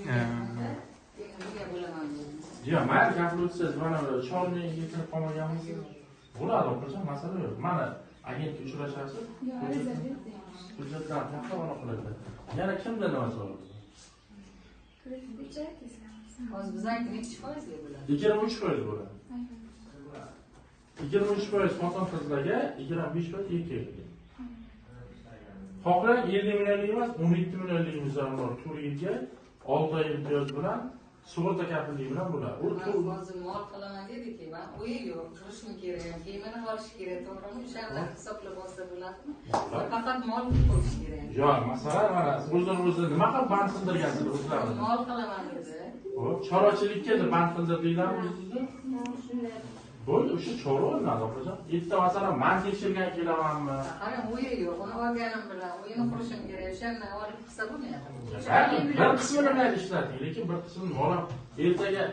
Bunga bo'laman dedim. Yo'q, mayli, kafil o'tsangiz, mana bu 4 mingga kirib qolmaganmisiz? Bo'ladi, opajon, masala yo'q. Mana agentga uchrashasiz, hujjatlarni taqlab ona qiladi. Yana kimda nima savol? Hozir bizaniki nechi foizli bo'ladi? 23% bo'ladi. 23% xotin qizlarga, 25% erkaklarga. Xohlang, 50 millionlik emas, 17 millionlik bor, 4 yilga, 6 oy imtiyoz bilan, sug'urta kafilligi bilan bo'ladi. U Man hozir mol qilaman dediki, man uyi yo'q, qurishim kerak, kiyimini olish kerak, to'g'rimi? O'shani hisoblab olsa bo'ladimi? Faqat mol qo'yish kerak. Yo'q, masalan, mana o'zini o'zi nima qilib band qildirgansiz o'zlaringizni? Mol qilaman dedi. Xo'p, chorvachilikka deb band qildirdinglarmi o'zingizni? Bo'ldi, o'sha chorva olinadi, opajon. Erta, masalan, man tekshirgan kelamanmi? Qarang, uyi yo'q, uni olganim bilan uyini qurishim kerak, o'shandan olib qilsa bo'lmayapti. Bir qismini mayli ishlating, lekin bir qismini mol ham ertaga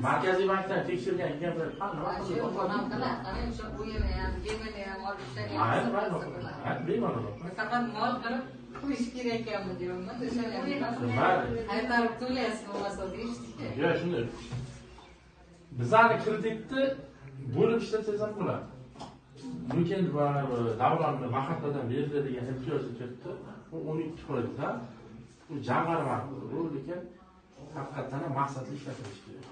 Markaziy bankdan tekshirgan kelgan payt, ha, nima Shu qildi? onam qiladi, qarang, o'sha uyini ham, yemini ham olib o'shani ham Mayli, mayli, hisoblasa bo'ladi. mayli, bemalol, opa. Faqat mol qilib qo'yish kerak ekanmi deyapman, o'shani ham Mayli. qaytarib to'laysiz bo'lmasa deyishdiki. Yo'q, shunday. Bizani kreditni bo'lib ishlatsangiz ham bo'ladi. Lekin mana bu davronni mahalladan beriladigan imtiyozi kiritdi. U 12%dan u jamg'arma, u lekin haqiqatdan ham maqsadli ishlatilishi kerak.